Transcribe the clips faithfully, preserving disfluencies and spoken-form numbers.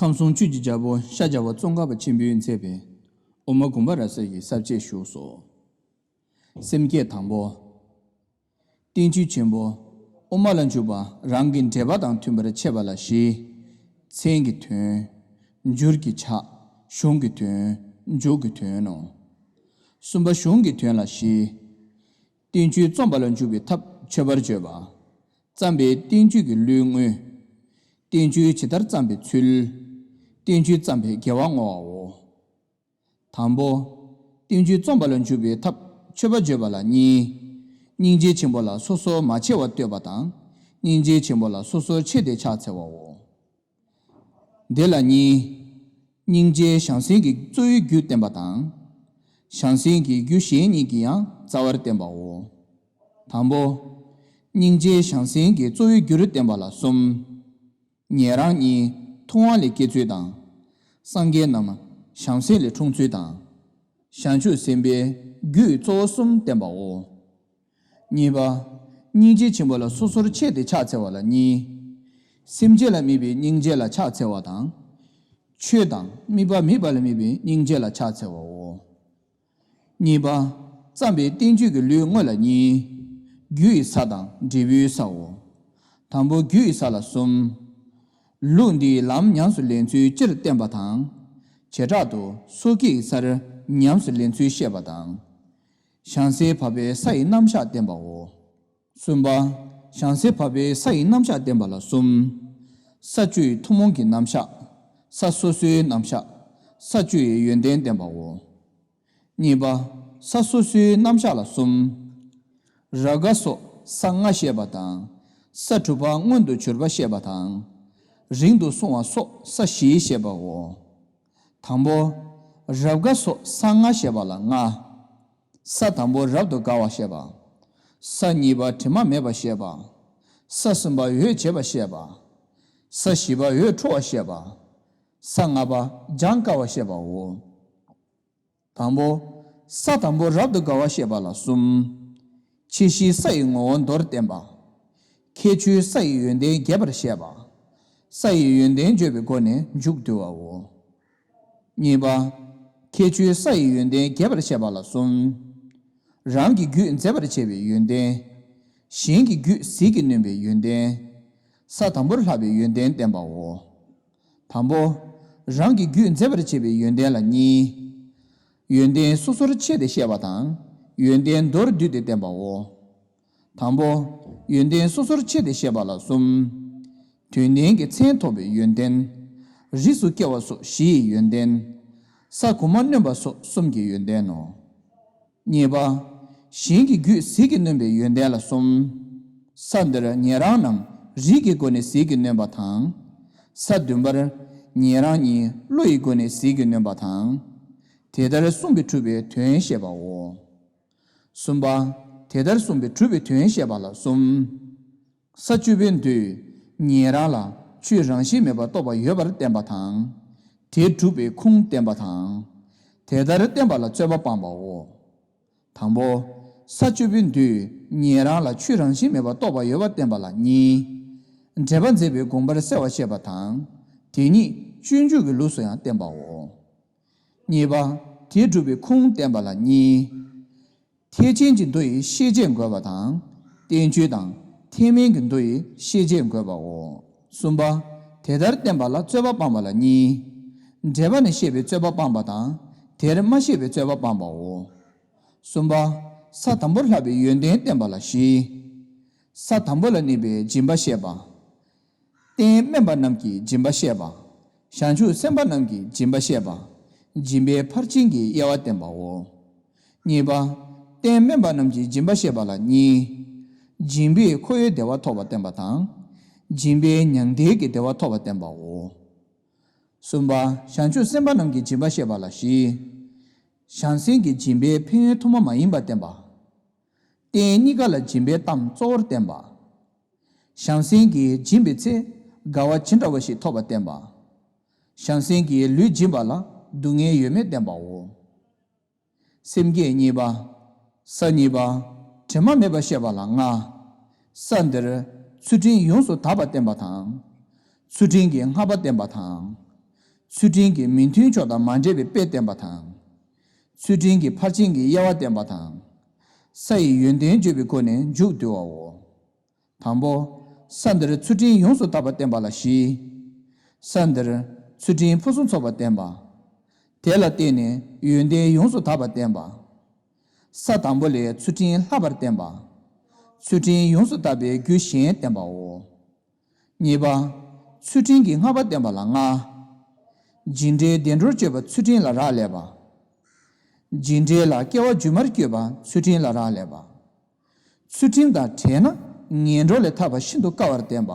ཁམས་གསུམ་ཆོས་ཀྱི་རྒྱལ་པོ་ཤཱཀྱ་བ་ཙོང་ཁ་པ་ཆེན་པོས་མཛད་པའི་དབུ་མ་དགོངས་པ་རབ་གསལ་གྱི་ས་བཅད་བཞུགས་སོ། སེམས་བསྐྱེད་དང་པོ། བསྟན་བཅོས་ཆེན་པོ་དབུ་མ་ལ་འཇུག་པ་རང་གི་འགྲེལ་པ་དང་མཐུན་པར་འཆད་པ་ལ་བཞི། མཚན་གྱི་དོན། འགྱུར་གྱི་ཆ། གཞུང་གི་དོན། མཇུག་གི་དོན་ནོ། གསུམ་པ་གཞུང་གི་དོན་ལ་བཞི། བསྟན་བཅོས་རྩོམ་པ་ལ་འཇུག་པའི་ཐབས་མཆོད་པར་བརྗོད་པ། བརྩམས་པའི་བསྟན་བཅོས་ཀྱི་ལུས་དངོས། བསྟན་བཅོས་ཇི་ལྟར་བརྩམས་པའི་ཚུལ། བསྟན་བཅོས་བརྩམས་པའི་དགེ་བ་བསྔོ་བའོ། དང་པོ། བསྟན་བཅོས་རྩོམ་པ་ལ་འཇུག་པའི་ཐབས་མཆོད་པ་བརྗོད་པ་ལ་གཉིས། སྙིང་རྗེ་ཆེན་པོ་ལ་སོ་སོར་མ་ཕྱེ་བར་བསྟོད་པ་དང་། སྙིང་རྗེ་ཆེན་པོ་ལ་སོ་སོར་ཕྱེ་སྟེ་ཕྱག་འཚལ་བའོ། འདི་ལ་གཉིས། སྙིང་རྗེའི་བྱང་སེམས་ཀྱི་གཙོ་བོའི་རྒྱུ་བསྟན་པ་དང་། བྱང་སེམས་ཀྱི་རྒྱུ་གཞན་གཉིས་ཀྱི་ཡང་རྩ་བར་བསྟན་པའོ། དང་པོ། སྙིང་རྗེའི་བྱང་སེམས་ཀྱི་གཙོ་བོའི་རྒྱུར་བསྟན་པ་ལ་གསུམ། ཉན་རང་གཉིས། ཐུབ་དབང་ལས་སྐྱེ་ཚུལ་དང་། སངས་རྒྱས་རྣམས་བྱང་སེམས་ལས་འཁྲུངས་ཚུལ་དང་། བྱང་ཆུབ་སེམས་དཔའི་རྒྱུད་གཙོ་བོ་གསུམ་བསྟན་པའོ། གཉིས་པ། སྙིང་རྗེ་ཆེན་པོ་ལ་སོ་སོར་ཕྱེ་སྟེ་ཕྱག་འཚལ་བ་ལ་གཉིས། སེམས་ཅན་ལ་དམིགས་པའི་སྙིང་རྗེ་ལ་ཕྱག་འཚལ་བ་དང་། ཆོས་དང་དམིགས་པ་མེད་པ་ལ་དམིགས་པའི་སྙིང་རྗེ་ལ་ཕྱག་འཚལ་བའོ། གཉིས་པ། བརྩམས་པའི་བསྟན་བཅོས་ཀྱི་ལུས་དངོས་ལ་གཉིས། རྒྱུ་ཡི་ས་དང་འབྲས་བུའི་སའོ། དང་པོ་རྒྱུ་ཡི་ས་ལ་གསུམ། ལུགས་འདིའི་ལམ་ཉམས་སུ་ལེན་ཚུལ་སྤྱིར་བསྟན་པ་དང་། བྱེ་བྲག་ཏུ་སོ་སྐྱེ་ཡི་སར་ཉམས་སུ་ལེན་ཚུལ་བཤད་པ་དང་། བྱང་སེམས་བབས་པའི་ས་ཡི་རྣམ་གཞག་བསྟན་པའོ། གསུམ་པ། བྱང་སེམས་བབས་པའི་ས་ཡི་རྣམ་གཞག་བསྟན་པ་ལ་གསུམ། ས་བཅུ་ཡི་ཐུན་མོང་གི་རྣམ་གཞག་ས་སོ་སོའི་རྣམ་གཞག་ས་བཅུ་ཡི་ཡོན་ཏན་བསྟན་པའོ། གཉིས་པ། ས་སོ་སོའི་རྣམ་གཞག་ལ་གསུམ། རབ་དགའ་སོགས་ས་ལྔ་བཤད་པ་དང་། ས་དྲུག་པ་མངོན་དུ་གྱུར་པ་བཤད་པ་དང་། རིང་དུ་སོང་བ་སོགས་ས་བཞི་བཤད་པའོ། དང་པོ། རབ་དགའ་སོགས་ས་ལྔ་བཤད་པ་ལ་ལྔ། ས་དང་པོ་རབ་ཏུ་དགའ་བ་བཤད་པ། ས་གཉིས་པ་དྲི་མ་མེད་པ་བཤད་པ། ས་གསུམ་པ་འོད་བྱེད་པ་བཤད་པ། ས་བཞི་པ་འོད་འཕྲོ་བ་བཤད་པ། ས་ལྔ་པ་སྦྱང་དཀའ་བ་བཤད་པའོ། དང་པོ། ས་དང་པོ་རབ་ཏུ་དགའ་བ་བཤད་པ་ལ་གསུམ། ཁྱད་གཞི་ས་ཡི་ངོ་བོ་མདོར་བསྟན་པ། ཁྱད་ཆོས་ས་ཡི་ཡོན་ཏན་རྒྱས་པར་བཤད་པ། ས་ཡི་ཡོན་ཏན་བརྗོད་པའི་སྒོ་ནས་མཇུག་བསྡུ་བའོ། གཉིས་པ། ཁྱད་ཆོས་ས་ཡི་ཡོན་ཏན་རྒྱས་པར་བཤད་པ་ལ་གསུམ། རང་གི་རྒྱུད་མཛེས་པར་བྱེད་པའི་ཡོན་ཏན། གཞན་གྱི་རྒྱུད་ཟིལ་གྱིས་གནོན་པའི་ཡོན་ཏན། ས་དང་པོར་ལྷག་པའི་ཡོན་ཏན་བསྟན་པའོ། དང་པོ། རང་གི་རྒྱུད་མཛེས་པར་བྱེད་པའི་ཡོན་ཏན་ལ་གཉིས། ཡོན་ཏན་སོ་སོར་ཕྱེ་སྟེ་བཤད་པ་དང་། ཡོན་ཏན་མདོར་བསྡུས་ཏེ་བསྟན་པའོ། དང་པོ། ཡོན་ཏན་སོ་སོར་ཕྱེ་སྟེ་བཤད་པ་ལ་གསུམ། དོན་ལྡན་གྱི་མཚན་ཐོབ་པའི་ཡོན་ཏན། རིགས་སུ་སྐྱེ་བ་སོགས་བཞི་ཡི་ཡོན་ཏན། ས་གོང་མ་གནོན་པ་སོགས་གསུམ་གྱི་ཡོན་ཏན་ནོ། གཉིས་པ། གཞན་གྱི་རྒྱུད་ཟིལ་གྱིས་གནོན་པའི་ཡོན་ཏན་ལ་གསུམ། ས་འདིར་ཉན་རང་རྣམས་རིགས་ཀྱི་སྒོ་ནས་ཟིལ་གྱིས་གནོན་པ་དང་། ས་བདུན་པར་ཉན་རང་གཉིས་བློ་ཡི་སྒོ་ནས་ཟིལ་གྱིས་གནོན་པ་དང་། དེ་ལྟར་གསུངས་པས་གྲུབ་པའི་དོན་བཤད་པའོ། གསུམ་པ། དེ་ལྟར་གསུངས་པས་གྲུབ་པའི་དོན་བཤད་པ་ལ་གསུམ། ས་བཅུ་པའི་མདོས་ཉན་རང་ལ་ཆོས་རང་བཞིན་མེད་པར་རྟོགས་པ་ཡོད་པར་བསྟན་པ་དང་། དེ་སྒྲུབ་པའི་ཁུངས་བསྟན་པ་དང་། དེ་ལྟར་བསྟན་པ་ལ་རྩོད་པ་སྤངས་པའོ། དང་པོ། ས་བཅུ་པའི་མདོས་ཉན་རང་ལ་ཆོས་རང་བཞིན་མེད་པར་རྟོགས་པ་ཡོད་པར་བསྟན་པ་ལ་གཉིས། འགྲེལ་པ་མཛད་པའི་དགོངས་པར་གསལ་བར་བཤད་པ་དང་། དེ་ཉིད་སྤྱོད་འཇུག་གི་ལུགས་སུ་ཡང་བསྟན་པའོ། གཉིས་པ། དེ་སྒྲུབ་པའི་ཁུངས་བསྟན་པ་ལ་གཉིས། ཐེག་ཆེན་གྱི་མདོ་ཡི་ཤེས་བྱེད་འགོད་པ་དང་། བསྟན་བཅོས་དང་ཐེག་དམན་གྱི་མདོ་ཡི་ཤེས་བྱེད་འགོད་པའོ། གསུམ་པ། དེ་ལྟར་བསྟན་པ་ལ་རྩོད་པ་སྤངས་པ་ལ་གཉིས། འགྲེལ་པ་ནས་བཤད་པའི་རྩོད་པ་སྤངས་པ་དང་། དེར་མ་བཤད་པའི་རྩོད་པ་སྤངས་པའོ། གསུམ་པ། ས་དང་པོར་ལྷག་པའི་ཡོན་ཏན་བསྟན་པ་ལ་བཞི། ས་དང་པོ་ལ་གནས་པའི་སྦྱིན་པ་བཤད་པ། རྟེན་དམན་པ་རྣམས་ཀྱི་སྦྱིན་པ་བཤད་པ། བྱང་ཆུབ་སེམས་དཔའ་རྣམས་ཀྱི་སྦྱིན་པ་བཤད་པ། སྦྱིན་པའི་ཕར་ཕྱིན་གྱི་དབྱེ་བ་བསྟན་པའོ། གཉིས་པ། རྟེན་དམན་པ་རྣམས་ཀྱི་སྦྱིན་པ་བཤད་པ་ལ་གཉིས། སྦྱིན་པས་འཁོར་བའི་བདེ་བ་ཐོབ་པ་བསྟན་པ་དང་། སྦྱིན་པས་མྱང་འདས་ཀྱི་བདེ་བ་ཐོབ་པ་བསྟན་པའོ། གསུམ་པ། བྱང་ཆུབ་སེམས་དཔའ་རྣམས་ཀྱི་སྦྱིན་པ་བཤད་པ་ལ་བཞི། བྱང་སེམས་ཀྱི་སྦྱིན་པའི་ཕན་ཡོན་ཐུན་མོང་མ་ཡིན་པ་བསྟན་པ། རྟེན་གཉིས་ཀ་ལ་སྦྱིན་པའི་གཏམ་གཙོ་བོར་བསྟན་པ། བྱང་སེམས་ཀྱིས་སྦྱིན་པའི་ཚེ་དགའ་བ་ཇི་འདྲ་བ་ཞིག་ཐོབ་པ་བསྟན་པ། བྱང་སེམས་ཀྱིས་ལུས་སྦྱིན་པ་ལ་སྡུག་བསྔལ་ཡོད་མེད་བསྟན་པའོ། སེམས་བསྐྱེད་གཉིས་པ། ས་གཉིས་པ། དྲི་མ་མེད་པ་བཤད་པ་ལ་ལྔ། ས་འདིར་ཚུལ་ཁྲིམས་ཡོངས་སུ་དག་པ་བསྟན་པ་དང་། ཚུལ་ཁྲིམས་ཀྱི་བསྔགས་པ་བསྟན་པ་དང་། ཚུལ་ཁྲིམས་ཀྱི་མི་མཐུན་ཕྱོགས་དང་མ་འདྲེས་པའི་དཔེ་བསྟན་པ་དང་། ཚུལ་ཁྲིམས་ཀྱི་ཕར་ཕྱིན་གྱི་དབྱེ་བ་བསྟན་པ་དང་། ས་ཡི་ཡོན་ཏན་བརྗོད་པའི་སྒོ་ནས་མཇུག་བསྡུ་བའོ། དང་པོ། ས་འདིར་ཚུལ་ཁྲིམས་ཡོངས་སུ་དག་པ་བསྟན་པ་ལ་བཞི། ས་འདིར་ཚུལ་ཁྲིམས་ཕུན་སུམ་ཚོགས་པ་བསྟན་པ། དེ་ལ་བརྟེན་ནས་ཡོན་ཏན་ཡོངས་སུ་དག་པ་བསྟན་པ། ས་དང་པོ་ལས་ཚུལ་ཁྲིམས་ལྷག་པར་བསྟན་པ། ཚུལ་ཁྲིམས་ཡོངས་སུ་དག་པའི་རྒྱུ་གཞན་བསྟན་པའོ། གཉིས་པ། ཚུལ་ཁྲིམས་ཀྱི་ལྔ་པ་བསྟན་པ་ལ་ལྔ། འཇིགས་བྲལ་བདེ་འགྲོར་སྤྱོད་པ་ཚུལ་ཁྲིམས་ལ་རག་ལས་པ། འཇིགས་བྲལ་ལ་སྐྱེ་བ་སྒྱུ་མར་བསྐྱོད་པ་ཚུལ་ཁྲིམས་ལ་རག་ལས་པ། ཚུལ་ཁྲིམས་དང་བྲལ་ན་ངན་འགྲོ་ལས་ཐར་པ་ཤིན་ཏུ་དཀའ་བར་བསྟན་པ།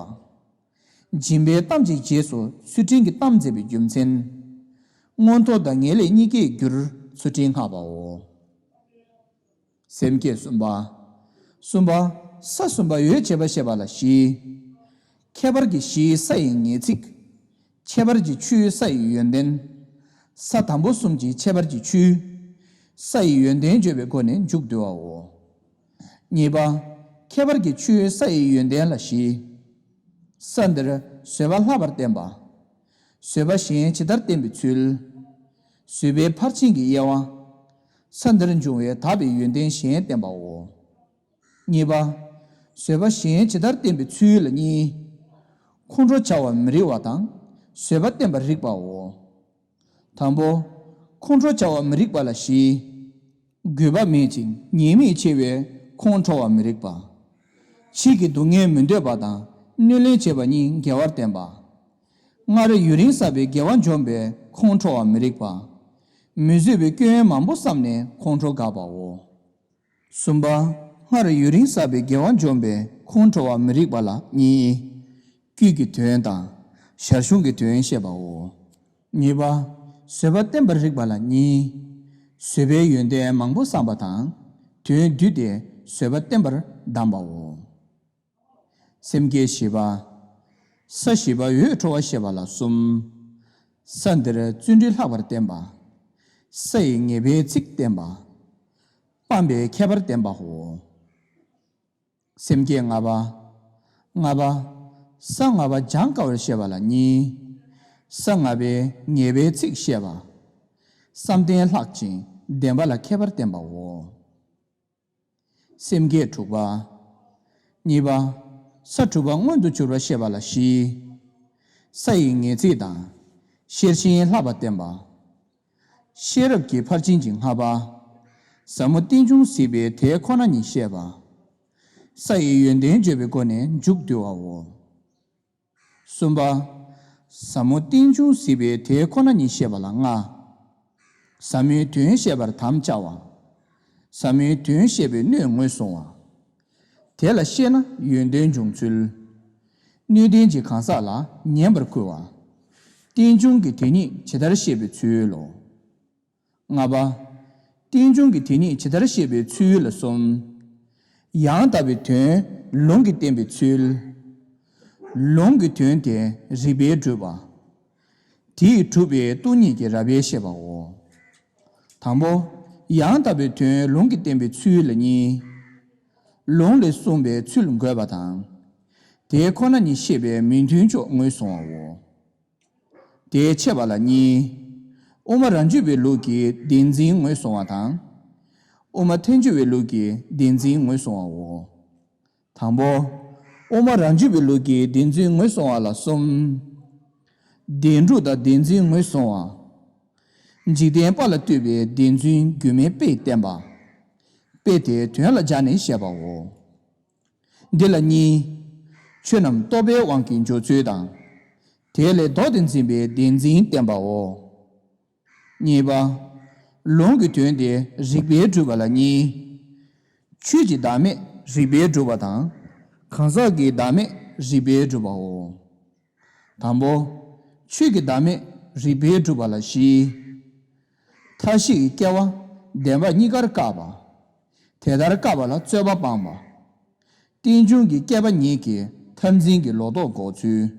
སྦྱིན་པའི་གཏམ་གྱི་རྗེས་སུ་ཚུལ་ཁྲིམས་ཀྱི་གཏམ་མཛད་པའི་རྒྱུ་མཚན། མངོན་མཐོ་དང་ངེས་ལེགས་གཉིས་ཀའི་རྒྱུར་ཚུལ་ཁྲིམས་བསྔགས་པའོ། སེམས་བསྐྱེད་གསུམ་པ། གསུམ་པ། ས་གསུམ་པ་འོད་བྱེད་པ་ཞེས་པ་ལ་བཞི། ཁྱད་པར་གྱི་གཞི་ས་ཡི་ངེས་ཚིག་ཁྱད་པར་གྱི་ཆོས་ས་ཡི་ཡོན་ཏན། ས་དང་པོ་གསུམ་གྱི་ཁྱད་པར་གྱི་ཆོས། ས་ཡི་ཡོན་ཏན་བརྗོད་པའི་སྒོ་ནས་མཇུག་བསྡུ་བའོ། གཉིས་པ། ཁྱད་པར་གྱི་ཆོས་ས་ཡི་ཡོན་ཏན་ལ་བཞི། ས་འདིར་བཟོད་པ་ལྷག་པར་བསྟན་པ། བཟོད་པ་གཞན་ཇི་ལྟར་བསྟན་པའི་ཚུལ། བཟོད་པའི་ཕར་ཕྱིན་གྱི་དབྱེ་བ། ས་འདིར་འབྱུང་བའི་དག་པའི་ཡོན་ཏན་གཞན་བསྟན་པའོ། གཉིས་པ། བཟོད་པ་གཞན་ཇི་ལྟར་བསྟན་པའི་ཚུལ་ལ་གཉིས། ཁོང་ཁྲོ་བྱ་བ་མི་རིགས་པ་དང་བཟོད་པ་བསྟན་པར་རིགས་པའོ། དང་པོ། ཁོང་ཁྲོ་བྱ་བ་མི་རིགས་པ་ལ་བཞི། རྒུད་པ་མེད་ཅིང་ཉེས་དམིགས་ཆེ་བས་ཁོང་ཁྲོ་བ་མི་རིགས་པ། ཕྱིས་ཀྱི་སྡུག་བསྔལ་མི་འདོད་པ་དང་གནོད་ལན་བྱེད་པ་གཉིས་དགེ་བར་བསྟན་པ། སྔར་ཡུན་རིང་བསགས་པའི་དགེ་བ་འཇོམས་པས་ཁོང་ཁྲོ་བ་མི་རིགས་པ། མི་བཟོད་པའི་སྐྱོན་མང་པོ་བསམས་ནས་ཁོང་ཁྲོ་འགགས་པའོ། གསུམ་པ། སྔར་ཡུན་རིང་བསགས་པའི་དགེ་བ་འཇོམས་པས་ཁོང་ཁྲོ་བ་མི་རིགས་པ་ལ་གཉིས། བསྐུལ་གྱི་དོན་དང་། ཞར་བྱུང་གི་དོན་བཤད་པའོ། གཉིས་པ། བཟོད་པ་བསྟན་པར་རིགས་པ་ལ་གཉིས། བཟོད་པའི་ཡོན་ཏན་མང་པོ་བསམ་པ་དང་། དོན་བསྡུས་ཏེ་བཟོད་པ་བསྟན་པར་གདམས་པའོ། སེམས་བསྐྱེད་བཞི་པ། ས་བཞི་པ་འོད་འཕྲོ་བ་ཞེས་པ་ལ་གསུམ། ས་འདིར་བརྩོན་འགྲུས་ལྷག་པར་བསྟན་པ། ས་ཡི་ངེས་པའི་ཚིག་བསྟན་པ། སྤངས་པའི་ཁྱད་པར་བསྟན་པའོ། སེམས་བསྐྱེད་ལྔ་པ། ལྔ་པ། ས་ལྔ་པ་སྦྱང་དཀའ་བར་བཤད་པ་ལ་གཉིས། ས་ལྔ་པའི་ངེས་པའི་ཚིག་བཤད་པ། བསམ་གཏན་ལྷག་ཅིང་བདེན་པ་ལ་མཁས་པར་བསྟན་པའོ། སེམས་བསྐྱེད་དྲུག་པ། གཉིས་པ། ས་དྲུག་པ་མངོན་དུ་གྱུར་པར་བཤད་པ་ལ་བཞི། ས་ཡི་ངེས་ཚིག་དང་། ཤེར་ཕྱིན་ལྷག་པར་བསྟན་པ། ཤེས་རབ་ཀྱི་ཕར་ཕྱིན་གྱི་ལྔ་པ། ཟབ་མོ་རྟེན་འབྱུང་གཟིགས་པའི་དེ་ཁོ་ན་ཉིད་བཤད་པ། ས་ཡི་ཡོན་ཏན་བརྗོད་པའི་སྒོ་ནས་མཇུག་བསྡུ་བའོ། གསུམ་པ། ཟབ་མོ་རྟེན་འབྱུང་གཟིགས་པའི་དེ་ཁོ་ན་ཉིད་བཤད་པ་ལ་ལྔ། ཟབ་མོའི་དོན་བཤད་པར་དམ་བཅའ་བ། ཟབ་མོའི་དོན་བཤད་པའི་སྣོད་ངོས་བཟུང་བ། དེ་ལ་ཤེས་ན་ཡོན་ཏན་འབྱུང་ཚུལ། སྣོད་ལྡན་གྱི་གང་ཟག་ལ་ཉན་པར་བསྐུལ་བ། རྟེན་འབྱུང་གི་དེ་ཉིད་ཇི་ལྟར་བཤད་པའི་ཚུལ་ལོ། ལྔ་པ། རྟེན་འབྱུང་གི་དེ་ཉིད་ཇི་ལྟར་བཤད་པའི་ཚུལ་ལ་གསུམ། ཡང་དག་པའི་དོན་ལུང་གིས་བསྟན་པའི་ཚུལ། ལུང་གི་དོན་དེ་རིགས་པས་སྒྲུབ་པ། དེས་གྲུབ་པའི་སྟོང་ཉིད་ཀྱི་རབ་དབྱེ་བཤད་པའོ། དང་པོ། ཡང་དག་པའི་དོན་ལུང་གིས་བསྟན་པའི་ཚུལ་ལ་གཉིས། ལུང་ལས་གསུངས་པའི་ཚུལ་འགོད་པ་དང་། དེ་ཁོ་ན་ཉིད་བཤད་པའི་མི་མཐུན་ཕྱོགས་ངོས་བཟུང་བའོ། དེ་འཆད་པ་ལ་གཉིས། དབུ་མ་རང་རྒྱུད་པའི་ལུགས་ཀྱི་བདེན་འཛིན་ངོས་བཟུང་བ་དང་། དབུ་མ་ཐལ་འགྱུར་བའི་ལུགས་ཀྱི་བདེན་འཛིན་ངོས་བཟུང་བའོ། དང་པོ། དབུ་མ་རང་རྒྱུད་པའི་ལུགས་ཀྱི་བདེན་འཛིན་ངོས་བཟུང་བ་ལ་གསུམ། བདེན་གྲུབ་དང་བདེན་འཛིན་ངོས་བཟུང་བ། འཇིག་རྟེན་པ་ལ་ལྟོས་པའི་བདེན་འཛིན་སྒྱུ་མའི་དཔེས་བསྟན་པ། དཔེ་དེ་དོན་ལ་སྦྱར་ནས་བཤད་པའོ། འདི་ལ་གཉིས། ཆོས་རྣམས་རྟོག་པའི་དབང་གིས་འཇོག་ཚུལ་དང་། དེ་ལས་ལྡོག་སྟེ་འཛིན་པའི་བདེན་འཛིན་བསྟན་པའོ། གཉིས་པ། ལུང་གི་དོན་དེ་རིགས་པས་སྒྲུབ་པ་ལ་གཉིས། ཆོས་ཀྱི་བདག་མེད་རིགས་པས་སྒྲུབ་པ་དང་། གང་ཟག་གི་བདག་མེད་རིགས་པས་སྒྲུབ་པའོ། དང་པོ། ཆོས་ཀྱི་བདག་མེད་རིགས་པས་སྒྲུབ་པ་ལ་བཞི། མཐའ་བཞི་ཡི་སྐྱེ་བ་བདེན་པ་གཉིས་ཀར་བཀག་པ། དེ་ལྟར་བཀག་པ་ལ་རྩོད་པ་སྤངས་པ། རྟེན་འབྱུང་གི་སྐྱེ་བ་ཉིད་ཀྱིས་མཐར་འཛིན་གྱི་ལོག་རྟོག་འགོག་ཚུལ།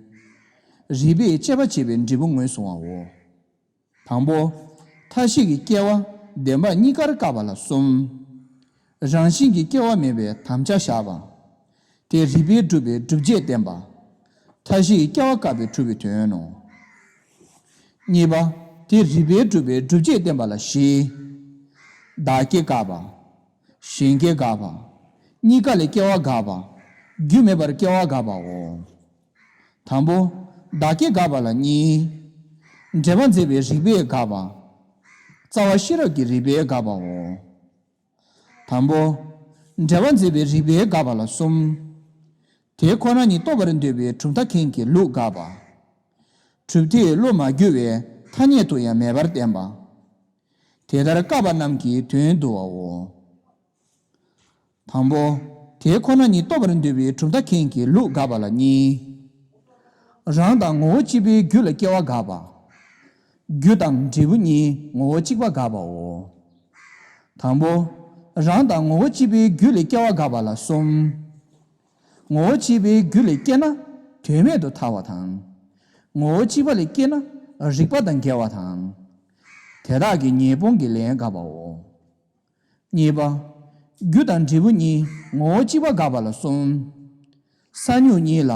རིགས་པས་དཔྱད་པ་བྱེད་པའི་འབྲས་བུ་ངོས་བཟུང་བའོ། དང་པོ། མཐའ་བཞི་ཡི་སྐྱེ་བ་བདེན་པ་གཉིས་ཀར་བཀག་པ་ལ་གསུམ། རང་བཞིན་གྱིས་སྐྱེ་བ་མེད་པའི་དམ་བཅའ་བཞག་པ། དེ་རིགས་པས་སྒྲུབ་པའི་སྒྲུབ་བྱེད་བསྟན་པ། མཐའ་བཞི་ཡི་སྐྱེ་བ་བཀག་པས་གྲུབ་པའི་དོན་ནོ། གཉིས་པ། དེ་རིགས་པས་གྲུབ་པའི་སྒྲུབ་བྱེད་བསྟན་པ་ལ་བཞི། བདག་སྐྱེ་དགག་པ། གཞན་སྐྱེ་དགག་པ། གཉིས་ཀ་ལས་སྐྱེ་བ་དགག་པ། རྒྱུ་མེད་པར་སྐྱེ་བ་དགག་པའོ། དང་པོ། བདག་སྐྱེ་དགག་པ་ལ་གཉིས། འབྲེལ་པ་མཛད་པའི་རིགས་པས་དགག་པ། རྩ་བ་ཤེས་རབ་ཀྱི་རིགས་པས་དགག་པའོ། དང་པོ། འབྲེལ་པ་མཛད་པའི་རིགས་པས་དགག་པ་ལ་གསུམ། དེ་ཁོ་ན་ཉིད་རྟོགས་པར་འདོད་པའི་གྲུབ་མཐའ་མཁན་གྱི་ལུགས་དགག་པ། གྲུབ་མཐས་བློ་མ་བསྒྱུར་བས་ཐ་སྙད་དུ་ཡང་མེད་པར་བསྟན་པ། དེ་ལྟར་བཀག་པ་རྣམས་ཀྱི་དོན་བསྡུ་བའོ། དང་པོ། དེ་ཁོ་ན་ཉིད་རྟོགས་པར་འདོད་པའི་གྲུབ་མཐའ་མཁན་གྱི་ལུགས་དགག་པ་ལ་གཉིས། རང་དང་ངོ་བོ་གཅིག་པའི་རྒྱུ་ལ་སྐྱེ་བ་དགག་པ། རྒྱུ་དང་འབྲས་བུ་གཉིས་ངོ་བོ་གཅིག་པ་དགག་པའོ། དང་པོ། རང་དང་ངོ་བོ་གཅིག་པའི་རྒྱུ་ལས་སྐྱེ་བ་དགག་པ་ལ་གསུམ། ངོ་བོ་གཅིག་པའི་རྒྱུ་ལས་སྐྱེ་ན་དོན་མེད་དུ་ཐལ་བ་དང་། ངོ་བོ་གཅིག་པ་ལས་སྐྱེ་ན་རིགས་པ་དང་འགལ་བ་དང་། དེ་དག་གི་ཉེས་སྤོང་གི་ལན་དགག་པའོ། གཉིས་པ། རྒྱུ་དང་འབྲས་བུ་གཉིས་ངོ་བོ་གཅིག་པ་དགག་པ་ལ་གསུམ། ས་མྱུག་གཉིས་ལ་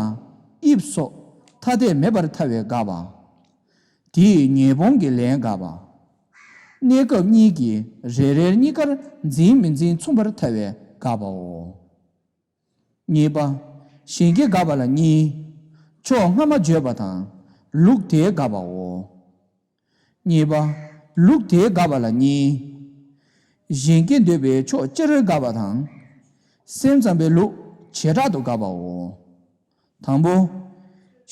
དབྱིབས་སོགས་ཐ་དད་མེད་པར་ཐལ་བས་དགག་པ། དེའི་ཉེས་སྤོང་གི་ལན་དགག་པ། གནས་སྐབས་གཉིས་ཀྱི་རེ་རེར་གཉིས་ཀར་འཛིན་མི་འཛིན་མཚུངས་པར་ཐལ་བས་དགག་པའོ། གཉིས་པ། གཞན་སྐྱེ་དགག་པ་ལ་གཉིས། ཕྱོགས་སྔ་མ་བརྗོད་པ་དང་ལུགས་དེས་དགག་པའོ། གཉིས་པ། ལུགས་དེས་དགག་པ་ལ་གཉིས། གཞན་སྐྱེ་འདོད་པའི་ཕྱོགས་སྤྱིར་དགག་པ་དང་། སེམས་ཙམ་པའི་ལུགས་བྱེ་བྲག་ཏུ་དགག་པའོ། དང་པོ།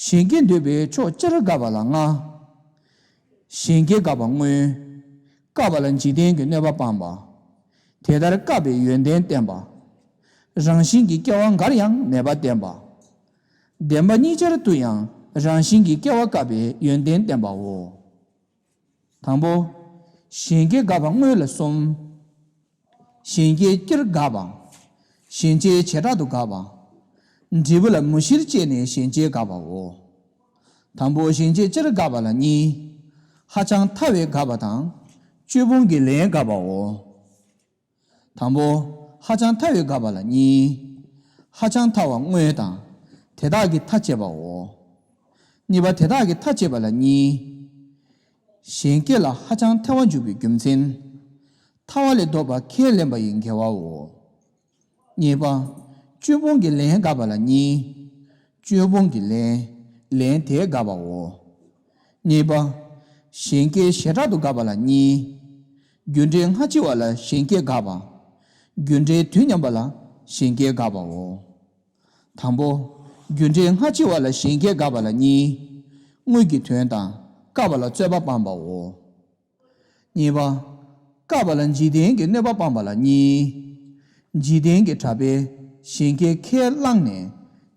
གཞན་སྐྱེ་འདོད་པའི་ཕྱོགས་སྤྱིར་དགག་པ་ལ་ལྔ། གཞན་སྐྱེ་དགག་པ་དངོས། དགག་པ་ལ་འཇིག་རྟེན་གྱི་གནོད་པ་སྤངས་པ། དེ་ལྟར་བཀག་པའི་ཡོན་ཏན་བསྟན་པ། རང་བཞིན་གྱི་སྐྱེ་བ་འགར་ཡང་མེད་པ་བསྟན་པ། བདེན་པ་གཉིས་ཆར་དུ་ཡང་རང་བཞིན་གྱི་སྐྱེ་བ་བཀག་པའི་ཡོན་ཏན་བསྟན་པའོ། དང་པོ། གཞན་སྐྱེ་དགག་པ་དངོས་ལ་གསུམ། གཞན་སྐྱེ་སྤྱིར་དགག་པ། གཞན་སྐྱེ་བྱེ་བྲག་ཏུ་དགག་པ། འབྲས་བུ་ལ་མུ་བཞིར་དཔྱད་ནས་གཞན་སྐྱེ་དགག་པའོ། དང་པོ་གཞན་སྐྱེ་སྤྱིར་དགག་པ་ལ་གཉིས། ཧ་ཅང་ཐལ་བས་དགག་པ་དང་། དཔྱོད་སྤོང་གི་ལན་དགག་པའོ། དང་པོ། ཧ་ཅང་ཐལ་བས་དགག་པ་ལ་གཉིས། ཧ་ཅང་ཐལ་བ་དངོས་དང་། དེ་དག་གི་མཐའ་དཔྱད་པའོ། གཉིས་པ་དེ་དག་གི་མཐའ་དཔྱད་པ་ལ་གཉིས། གཞན་སྐྱེ་ལ་ཧ་ཅང་ཐལ་བ་འཇུག་པའི་རྒྱུ་མཚན། ཐལ་བ་ལས་ལྡོག་པ་ཁས་ལེན་པ་ཡི་འགལ་བའོ། གཉིས་པ། དཔྱོད་སྤོང་གི་ལན་དགག་པ་ལ་གཉིས། དཔྱོད་སྤོང་གི་ལན། ལན་དེས་དགག་པའོ། གཉིས་པ། གཞན་སྐྱེ་བྱེ་བྲག་ཏུ་དགག་པ་ལ་གཉིས། རྒྱུ་འབྲས་སྔ་ཕྱི་བ་ལ་གཞན་སྐྱེ་དགག་པ། རྒྱུ་འབྲས་དུས་མཉམ་པ་ལ་གཞན་སྐྱེ་དགག་པའོ། དང་པོ། རྒྱུ་འབྲས་སྔ་ཕྱི་བ་ལ་གཞན་སྐྱེ་དགག་པ་ལ་གཉིས། དངོས་ཀྱི་དོན་དང་བཀག་པ་ལ་རྩོད་པ་སྤངས་པའོ། གཉིས་པ། བཀག་པ་ལ་འཇིག་རྟེན་གྱི་གནོད་པ་སྤངས་པ་ལ་གཉིས། འཇིག་རྟེན་གྱི་གྲགས་པས་གཞན་སྐྱེ་ཁས་བླངས་ནས་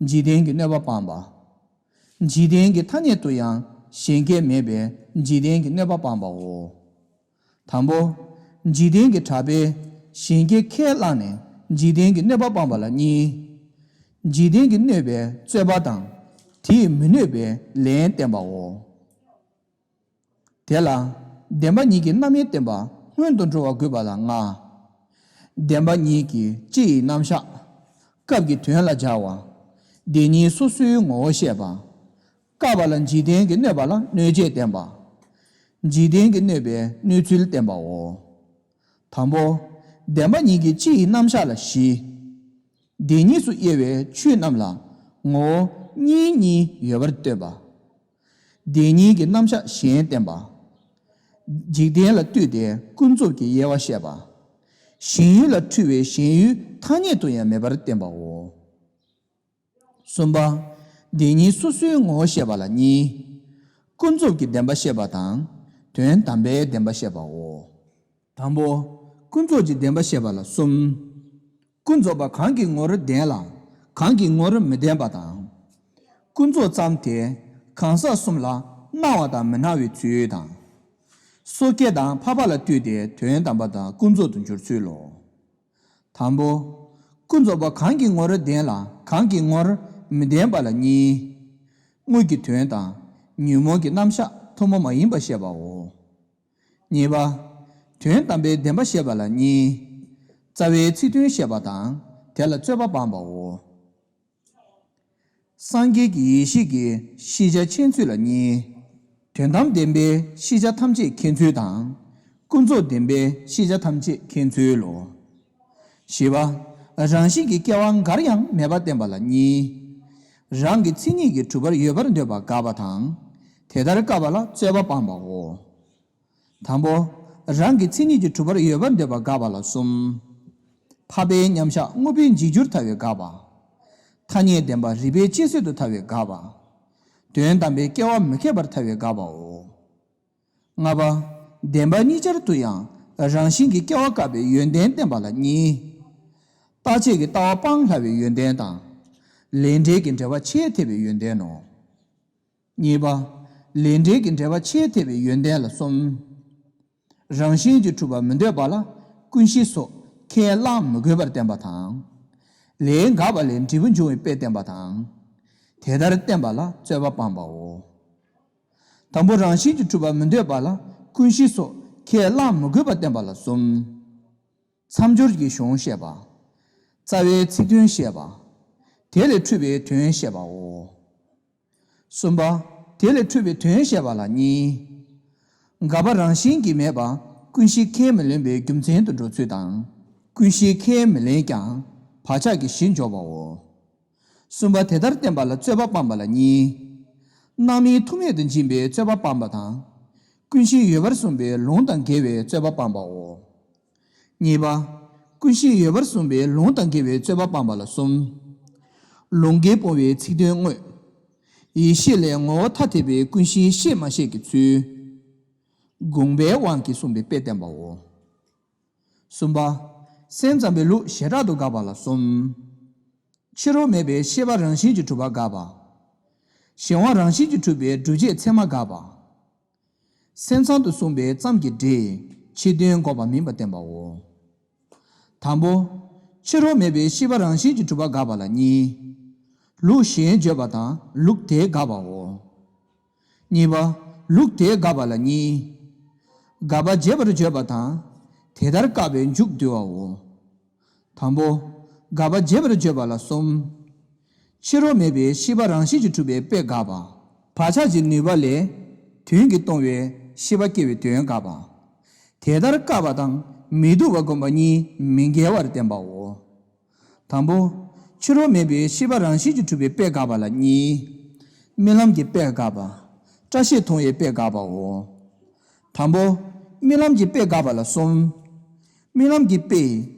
འཇིག་རྟེན་གྱི་གནོད་པ་སྤངས་པ། འཇིག་རྟེན་གྱི་ཐ་སྙད་དུ་ཡང་གཞན་སྐྱེ་མེད་པས་འཇིག་རྟེན་གྱི་གནོད་པ་སྤངས་པའོ། དང་པོ། འཇིག་རྟེན་གྱི་གྲགས་པས་གཞན་སྐྱེ་ཁས་བླངས་ནས་འཇིག་རྟེན་གྱི་གནོད་པ་སྤངས་པ་ལ་གཉིས། འཇིག་རྟེན་གྱི་གནོད་པའི་རྩོད་པ་དང་། དེས་མི་གནོད་པའི་ལན་བསྟན་པའོ། དེ་ལ་བདེན་པ་གཉིས་ཀྱི་རྣམ་དབྱེ་བསྟན་པ་སྔོན་དུ་འགྲོ་བ་དགོས་པ་ལ་ལྔ། བདེན་པ་གཉིས་ཀྱི་སྤྱི་ཡི་རྣམ་གཞག་སྐབས་ཀྱི་དོན་ལ་སྦྱར་བ། དེ་ཉིད་སོ་སོའི་ངོ་བོ་བཤད་པ། བཀག་པ་ལ་འཇིག་རྟེན་གྱི་གནོད་པ་ལ་གནོད་བྱེད་བསྟན་པ། འཇིག་རྟེན་གྱི་གནོད་པའི་གནོད་ཚུལ་བསྟན་པའོ། དང་པོ། བདེན་པ་གཉིས་ཀྱི་སྤྱི་ཡི་རྣམ་གཞག་ལ་བཞི། དེ་གཉིས་སུ་དབྱེ་བའི་ཆོས་རྣམས་ལ་ངོ་བོ་གཉིས་གཉིས་ཡོད་པར་སྟོན་པ། དེ་གཉིས་ཀྱི་རྣམ་གཞག་གཞན་བསྟན་པ། འཇིག་རྟེན་ལ་ལྟོས་ཏེ་ཀུན་རྫོབ་ཀྱི་དབྱེ་བ་བཤད་པ། ཞེན་ཡུལ་ལ་འཁྲུལ་བའི་ཞེན་ཡུལ་ཐ་སྙད་དུ་ཡང་མེད་པར་བསྟན་པའོ། གསུམ་པ། དེ་ཉིད་སོ་སོའི་ངོ་བོ་བཤད་པ་ལ་གཉིས། ཀུན་རྫོབ་ཀྱི་བདེན་པ་བཤད་པ་དང་དོན་དམ་པའི་བདེན་པ་བཤད་པའོ། དང་པོ། ཀུན་རྫོབ་ཀྱི་བདེན་པ་བཤད་པ་ལ་གསུམ། ཀུན་རྫོབ་པ་གང་གི་ངོར་བདེན་ལ་གང་གི་ངོར་མི་བདེན་པ་དང་། ཀུན་རྫོབ་ཙམ་དེ་གང་ཟག་གསུམ་ལ་སྣང་བ་དང་མི་སྣང་བའི་ཚུལ་དང་། སོ་སྐྱེ་དང་འཕགས་པ་ལ་ལྟོས་ཏེ་དོན་དམ་པ་དང་ཀུན་རྫོབ་ཏུ་འགྱུར་ཚུལ་ལོ། དང་པོ། ཀུན་རྫོབ་པ་གང་གི་ངོར་བདེན་ལ་གང་གི་ངོར་མི་བདེན་པ་ལ་གཉིས། དངོས་ཀྱི་དོན་དང་ཉོན་མོངས་ཀྱི་རྣམ་གཞག་ཐུན་མོང་མ་ཡིན་པ་བཤད་པའོ། གཉིས་པ། དོན་དམ་པའི་བདེན་པ་བཤད་པ་ལ་གཉིས། རྩ་བའི་ཚིག་དོན་བཤད་པ་དང་དེ་ལ་རྩོད་པ་སྤངས་པའོ། སངས་རྒྱས་ཀྱི་ཡེ་ཤེས་ཀྱི་ཤེས་བྱ་མཁྱེན་ཚུལ་ལ་གཉིས། དོན་དམ་བདེན་པའི་ཤེས་བྱ་ཐམས་ཅད་མཁྱེན་ཚུལ་དང་། ཀུན་རྫོབ་བདེན་པའི་ཤེས་བྱ་ཐམས་ཅད་མཁྱེན་ཚུལ་ལོ། བཞི་པ། རང་བཞིན་གྱིས་སྐྱེ་བ་འགར་ཡང་མེད་པར་བསྟན་པ་ལ་གཉིས། རང་གི་མཚན་ཉིད་ཀྱིས་གྲུབ་པར་ཡོད་པར་འདོད་པ་དགག་པ་དང་། དེ་ལྟར་བཀག་པ་ལ་རྩོད་པ་སྤངས་པའོ། དང་པོ། རང་གི་མཚན་ཉིད་ཀྱིས་གྲུབ་པར་ཡོད་པར་འདོད་པ་དགག་པ་ལ་གསུམ། འཕགས་པའི་མཉམ་གཞག་དངོས་པོའི་འཇིག་འགྱུར་ཐལ་བའི་དགག་པ། ཐ་སྙད་བདེན་པ་རིགས་པའི་དཔྱད་བཟོད་དུ་ཐལ་བའི་དགག་པ། དོན་དམ་པའི་སྐྱེ་བ་མི་འཁེལ་བར་ཐལ་བའི་དགག་པའོ། ལྔ་པ། བདེན་པ་གཉིས་ཆར་དུ་ཡང་རང་བཞིན་གྱིས་སྐྱེ་བ་བཀག་པའི་ཡོན་ཏན་བསྟན་པ་ལ་གཉིས། རྟག་ཆད་ཀྱི་ལྟ་བ་སྤང་སླ་བའི་ཡོན་ཏན་དང་། ལས་འབྲས་ཀྱི་འབྲེལ་བ་ཆེས་འཐད་པའི་ཡོན་ཏན་ནོ། གཉིས་པ། ལས་འབྲས་ཀྱི་འབྲེལ་བ་ཆེས་འཐད་པའི་ཡོན་ཏན་ལ་གསུམ། རང་བཞིན་གྱིས་གྲུབ་པ་མི་འདོད་པ་ལ་ཀུན་གཞི་སོགས་ཁས་བླངས་མི་དགོས་པར་བསྟན་པ་དང་། ལས་འགགས་པ་ལས་འབྲས་བུ་འབྱུང་བའི་དཔེ་བསྟན་པ་དང་། དེ་ལྟར་བསྟན་པ་ལ་རྩོད་པ་སྤངས་པའོ། དང་པོ། རང་བཞིན་གྱིས་གྲུབ་པ་མི་འདོད་པ་ལ་ཀུན་གཞི་སོགས་ཁས་བླངས་མི་དགོས་པར་བསྟན་པ་ལ་གསུམ། མཚམས་སྦྱོར་གྱི་གཞུང་བཤད་པ། རྩ་བའི་ཚིག་དོན་བཤད་པ། དེ་ལས་འཕྲོས་པའི་དོན་བཤད་པའོ། གསུམ་པ། དེ་ལས་འཕྲོས་པའི་དོན་བཤད་པ་ལ་གཉིས། འགག་པ་རང་བཞིན་གྱིས་མེད་པ་ཀུན་གཞི་ཁས་མི་ལེན་པའི་རྒྱུ་མཚན་དུ་འགྲོ་ཚུལ་དང་། ཀུན་གཞི་ཁས་མི་ལེན་ཀྱང་བག་ཆགས་ཀྱི་གཞི་འཇོག་པའོ། གསུམ་པ། དེ་ལྟར་བསྟན་པ་ལ་རྩོད་པ་སྤངས་པ་ལ་གཉིས། སྣང་མིན་ཐུག་མེད་དུ་འབྱིན་པའི་རྩོད་པ་སྤངས་པ་དང་། ཀུན་གཞི་ཡོད་པར་གསུངས་པའི་ལུང་དང་འགལ་བའི་རྩོད་པ་སྤངས་པའོ། གཉིས་པ། ཀུན་གཞི་ཡོད་པར་གསུངས་པའི་ལུང་དང་འགལ་བའི་རྩོད་པ་སྤངས་པ་ལ་གསུམ། ལུང་འགལ་སྤོང་བའི་ཚིག་དོན་དངོས། ཡིད་ཤེས་ལས་ངོ་བོ་ཐ་དད་པའི་ཀུན་གཞིའི་ཤེས་མ་ཤེས་ཀྱི་ཚུལ། དགོངས་པའི་དབང་གིས་གསུངས་པའི་དཔེ་བསྟན་པའོ། གསུམ་པ། སེམས་ཙམ་པའི་ལུགས་བྱེ་བྲག་ཏུ་དགག་པ་ལ་གསུམ། ཕྱི་རོལ་མེད་པའི་ཤེས་པ་རང་བཞིན་གྱིས་གྲུབ་པ་དགག་པ། གཞན་དབང་རང་བཞིན་གྱིས་གྲུབ་པའི་སྒྲུབ་བྱེད་ཚད་མ་དགག་པ། སེམས་ཙམ་དུ་གསུངས་པའི་ཙམ་གྱི་སྒྲས་ཕྱི་དོན་འགོག་པ་མིན་པར་བསྟན་པའོ། དང་པོ། ཕྱི་རོལ་མེད་པའི་ཤེས་པ་རང་བཞིན་གྱིས་གྲུབ་པ་དགག་པ་ལ་གཉིས། ལུགས་གཞན་བརྗོད་པ་དང་ལུགས་དེ་དགག་པའོ། གཉིས་པ། ལུགས་དེ་དགག་པ་ལ་གཉིས། དགག་པ་རྒྱས་པར་བརྗོད་པ་དང་། དེ་ལྟར་བཀག་པའི་མཇུག་བསྡུ་བའོ། དང་པོ། དགག་པ་རྒྱས་པར་བརྗོད་པ་ལ་གསུམ། ཕྱི་རོལ་མེད་པའི་ཤེས་པ་རང་བཞིན་གྱིས་གྲུབ་པའི་དཔེ་དགག་པ། བག་ཆགས་ཀྱི་ནུས་པ་ལས་དོན་གྱིས་སྟོང་བའི་ཤེས་པ་སྐྱེ་བའི་དོན་དགག་པ། དེ་ལྟར་བཀག་པ་དང་མི་སྡུག་པ་བསྒོམ་པ་གཉིས་མི་འགལ་བར་བསྟན་པའོ། དང་པོ། ཕྱི་རོལ་མེད་པའི་ཤེས་པ་རང་བཞིན་གྱིས་གྲུབ་པའི་དཔེ་དགག་པ་ལ་གཉིས། རྨི་ལམ་གྱི་དཔེ་དགག་པ། བཀྲ་ཤིས་མཐོང་བའི་དཔེ་དགག་པའོ། དང་པོ། རྨི་ལམ་གྱི་དཔེ་དགག་པ་ལ་གསུམ། རྨི་ལམ་གྱི་དཔེས་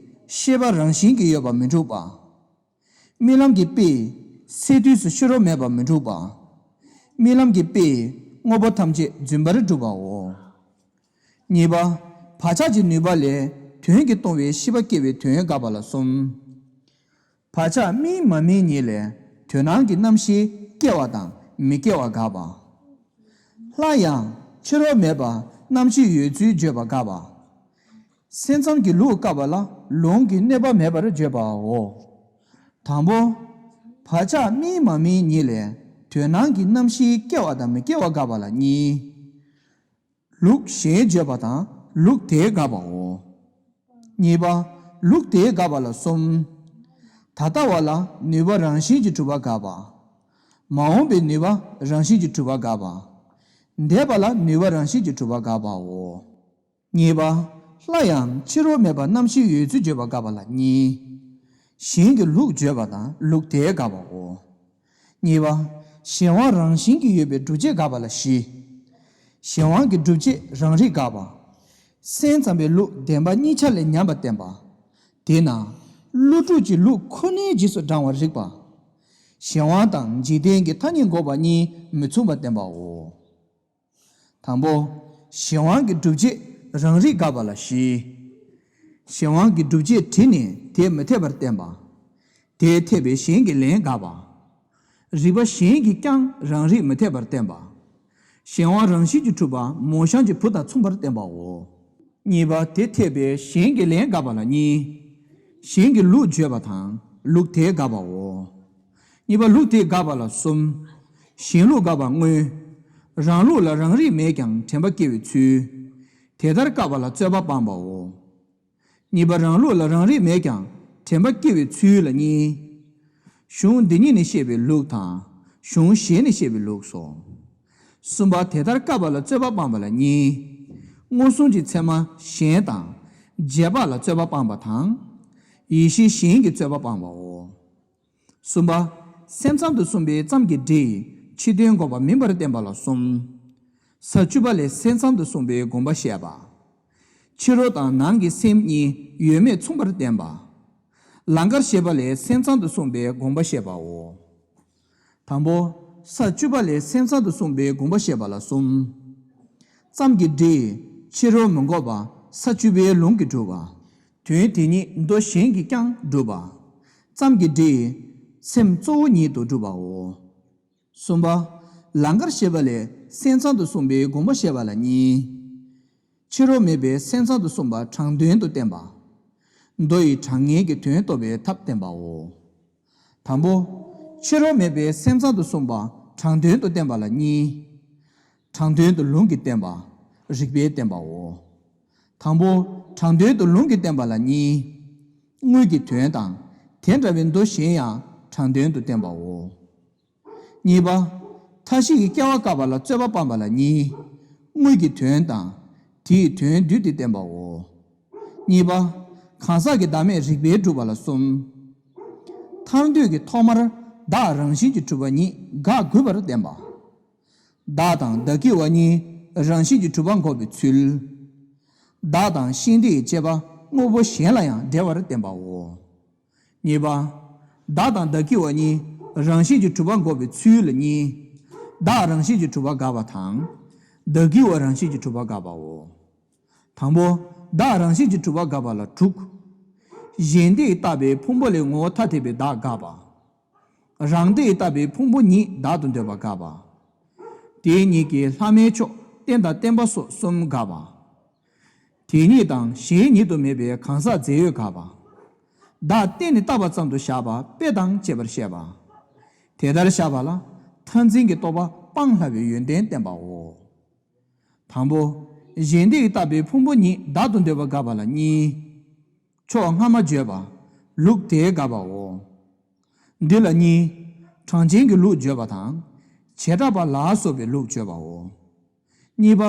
ཤེས་པ་རང་བཞིན་གྱིས་ཡོད་པ་མི་འགྲུབ་པ། རྨི་ལམ་གྱི་དཔེས་སའི་དུས་སུ་ཕྱི་རོལ་མེད་པ་མི་འགྲུབ་པ། རྨི་ལམ་གྱི་དཔེས་དངོས་པོ་ཐམས་ཅད་རྫུན་པར་སྒྲུབ་པའོ། གཉིས་པ། བག་ཆགས་ཀྱི་ནུས་པ་ལས་དོན་གྱིས་སྟོང་བའི་ཤེས་པ་སྐྱེ་བའི་དོན་དགག་པ་ལ་གསུམ། བག་ཆགས་རྨིས་མ་རྨིས་གཉིས་ལས་དོན་སྣང་གི་རྣམ་ཤེས་སྐྱེ་བ་དང་མི་སྐྱེ་བ་དགག་པ། སླར་ཡང་ཕྱི་རོལ་མེད་པ་རྣམ་ཤེས་ཡོད་ཚུལ་བརྗོད་པ་དགག་པ། སེམས་ཙམ་གྱི་ལུགས་བཀག་པ་ལ་ལུང་གི་གནོད་པ་མེད་པར་བརྗོད་པའོ། དང་པོ། བག་ཆགས་རྨིས་མ་རྨིས་གཉིས་ལས་དོན་སྣང་གི་རྣམ་ཤེས་སྐྱེ་བ་དང་མི་སྐྱེ་བ་དགག་པ་ལ་གཉིས། ལུགས་གཞན་བརྗོད་པ་དང་ལུགས་དེ་དགག་པའོ། གཉིས་པ། ལུགས་དེ་དགག་པ་ལ་གསུམ། ད་ལྟ་བ་ལ་ནུས་པ་རང་བཞིན་གྱིས་གྲུབ་པ་དགག་པ། མ་འོངས་པའི་ནུས་པ་རང་བཞིན་གྱིས་གྲུབ་པ་དགག་པ། འདས་པ་ལ་ནུས་པ་རང་བཞིན་གྱིས་གྲུབ་པ་དགག་པའོ། གཉིས་པ། སླར་ཡང་ཕྱི་རོལ་མེད་པ་རྣམ་ཤེས་ཡོད་ཚུལ་བརྗོད་པ་དགག་པ་ལ་གཉིས། གཞན་གྱི་ལུགས་བརྗོད་པ་དང་ལུགས་དེ་དགག་པའོ། གཉིས་པ། གཞན་དབང་རང་བཞིན་གྱིས་ཡོད་པའི་སྒྲུབ་བྱེད་དགག་པ་ལ་བཞི། གཞན་དབང་གི་སྒྲུབ་བྱེད་རང་རིག་དགག་པ། སེམས་ཙམ་པའི་ལུགས་བདེན་པ་གཉིས་ཆར་ལས་ཉམས་པར་བསྟན་པ། དེས་ན། ཀླུ་སྒྲུབ་ཀྱི་ལུགས་ཁོ་ནའི་རྗེས་སུ་འབྲང་བར་རིགས་པ། གཞན་དབང་དང་འཇིག་རྟེན་གྱི་ཐ་སྙད་འགོག་པ་གཉིས་མི་མཚུངས་པར་བསྟན་པའོ། དང་པོ། གཞན་དབང་གི་སྒྲུབ་བྱེད་རང་རིག་དགག་པ་ལ་བཞི། གཞན་དབང་གི་སྒྲུབ་བྱེད་དྲིས་ནས་དེ་མི་འཐད་པར་བསྟན་པ། དེ་འཐད་པའི་གཞན་གྱི་ལན་དགག་པ། རིགས་པ་གཞན་གྱིས་ཀྱང་རང་རིག་མི་འཐད་པར་བསྟན་པ། གཞན་དབང་རང་བཞིན་གྱིས་གྲུབ་པ་མོ་གཤམ་གྱི་བུ་དང་མཚུངས་པར་བསྟན་པའོ། གཉིས་པ། དེ་འཐད་པའི་གཞན་གྱི་ལན་དགག་པ་ལ་གཉིས། གཞན་གྱི་ལུགས་བརྗོད་པ་དང་ལུགས་དེ་དགག་པའོ། གཉིས་པ། ལུགས་དེ་དགག་པ་ལ་གསུམ། གཞན་ལུགས་དགག་པ་དངོས། རང་ལུགས་ལ་རང་རིག་མེད་ཀྱང་དྲན་པ་སྐྱེ་བའི་ཚུལ། དེ་ལྟར་བཀག་པ་ལ་རྩོད་པ་སྤངས་པའོ། གཉིས་པ། རང་ལུགས་ལ་རང་རིག་མེད་ཀྱང་དྲན་པ་སྐྱེ་བའི་ཚུལ་ལ་གཉིས། གཞུང་འདི་ཉིད་ནས་བཤད་པའི་ལུགས་དང་གཞུང་གཞན་ནས་བཤད་པའི་ལུགས་སོ། གསུམ་པ། དེ་ལྟར་བཀབ་པ་ལ་རྩོད་པ་སྤངས་པ་ལ་གཉིས། མངོན་སུམ་གྱི་ཚད་མ་གཞན་དང་རྗེས་དཔག་ལ་རྩོད་པ་སྤངས་པ་དང་། ཡེ་ཤེས་གཞན་གྱི་རྩོད་པ་སྤངས་པའོ། གསུམ་པ། སེམས་ཙམ་དུ་གསུངས་པའི་ཙམ་གྱི་སྒྲས་ཕྱི་དོན་འགོག་པ་མིན་པར་བསྟན་པ་ལ་གསུམ། ས་བཅུ་པ་ལས་སེམས་ཙམ་དུ་གསུངས་པའི་དགོངས་པ་བཤད་པ། ཕྱི་རོལ་དང་ནང་གི་སེམས་གཉིས་ཡོད་མེད་མཚུངས་པར་བསྟན་པ། ལང་ཀར་བཤད་པ་ལས་སེམས་ཙམ་དུ་གསུངས་པའི་དགོངས་པ་བཤད་པའོ། དང་པོ། ས་བཅུ་པ་ལས་སེམས་ཙམ་དུ་གསུངས་པའི་དགོངས་པ་བཤད་པ་ལ་གསུམ། ཙམ་གྱི་སྒྲས་ཕྱི་རོལ་མི་འགོག་པ་ས་བཅུ་པའི་ལུང་གིས་སྒྲུབ་པ། དོན་དེ་ཉིད་མདོ་གཞན་གྱིས་ཀྱང་སྒྲུབ་པ། ཙམ་གྱི་སྒྲས་སེམས་གཙོ་བོ་ཉིད་དུ་སྒྲུབ་པའོ། གསུམ་པ། ལང་ཀར་བཤད་པ་ལས་སེམས་ཙམ་དུ་གསུངས་པའི་དགོངས་པ་བཤད་པ་ལ་གཉིས། ཕྱི་རོལ་མེད་པའི་སེམས་ཙམ་དུ་གསུངས་པ་དྲང་དོན་དུ་བསྟན་པ། མདོ་ཡི་དྲང་ངེས་ཀྱི་དོན་རྟོགས་པའི་ཐབས་བསྟན་པའོ། དང་པོ། ཕྱི་རོལ་མེད་པའི་སེམས་ཙམ་དུ་གསུངས་པ་དྲང་དོན་དུ་བསྟན་པ་ལ་གཉིས། དྲང་དོན་དུ་ལུང་གིས་བསྟན་པ། རིགས་པས་བསྟན་པའོ། དང་པོ། དྲང་དོན་དུ་ལུང་གིས་བསྟན་པ་ལ་གཉིས། དངོས་ཀྱི་དོན་དང་། དེ་འདྲ་བའི་མདོ་གཞན་ཡང་དྲང་དོན་དུ་བསྟན་པའོ། གཉིས་པ། མཐའ་བཞི་ཡི་སྐྱེ་བ་བཀབ་པ་ལ་རྩོད་པ་སྤངས་པ་ལ་གཉིས། དངོས་ཀྱི་དོན་དང་། དེའི་དོན་བསྡུས་ཏེ་བསྟན་པའོ། གཉིས་པ། གང་ཟག་གི་བདག་མེད་རིགས་པས་སྒྲུབ་པ་ལ་གསུམ། ཐར་འདོད་ཀྱི་ཐོག་མར་བདག་རང་བཞིན་གྱིས་གྲུབ་པ་ཉིད་དགག་དགོས་པར་བསྟན་པ། བདག་དང་བདག་གི་བ་གཉིས་རང་བཞིན་གྱིས་གྲུབ་པ་འགོག་པའི་ཚུལ། བདག་དང་ཤིང་རྟའི་དཔྱད་པ་དངོས་པོ་གཞན་ལ་ཡང་འབྲེལ་བར་བསྟན་པའོ། གཉིས་པ། བདག་དང་བདག་གི་བ་གཉིས་རང་བཞིན་གྱིས་གྲུབ་པ་འགོག་པའི་ཚུལ་ལ་གཉིས། བདག་རང་བཞིན་གྱིས་གྲུབ་པ་དགག་པ་དང་། བདག་གི་བ་རང་བཞིན་གྱིས་གྲུབ་པ་དགག་པའོ། དང་པོ། བདག་རང་བཞིན་གྱིས་གྲུབ་པ་དགག་པ་ལ་དྲུག། གཞན་སྡེས་བཏགས་པའི་ཕུང་པོ་ལས་ངོ་བོ་ཐ་དད་པའི་བདག་དགག་པ། རང་སྡེས་བཏགས་པའི་ཕུང་པོ་ཉིད་བདག་ཏུ་འདོད་པ་དགག་པ། དེ་ཉིད་ཀྱི་ལྷག་མའི་ཕྱོགས་རྟེན་དང་བརྟེན་པ་སོགས་གསུམ་དགག་པ། དེ་ཉིད་དང་གཞན་ཉིད་དུ་མེད་པའི་གང་ཟག་རྫས་ཡོད་དགག་པ། བདག་བརྟེན་ནས་བཏགས་པ་ཙམ་དུ་བཞག་པ་དཔེ་དང་བཅས་པར་བཤད་པ། དེ་ལྟར་བཞག་པ་ལ་མཐར་འཛིན་གྱི་རྟོག་པ་སྤང་སླ་བའི་ཡོན་ཏན་བསྟན་པའོ། དང་པོ། གཞན་སྡེས་བཏགས་པའི་ཕུང་པོ་ཉིད་བདག་ཏུ་འདོད་པ་དགག་པ་ལ་གཉིས། ཕྱོགས་སྔ་མ་བརྗོད་པ། ལུགས་དེས་དགག་པའོ། འདི་ལ་གཉིས། གྲངས་ཅན་གྱི་ལུགས་བརྗོད་པ་དང་། བྱེ་བྲག་པ་ལ་སོགས་པའི་ལུགས་བརྗོད་པའོ། གཉིས་པ།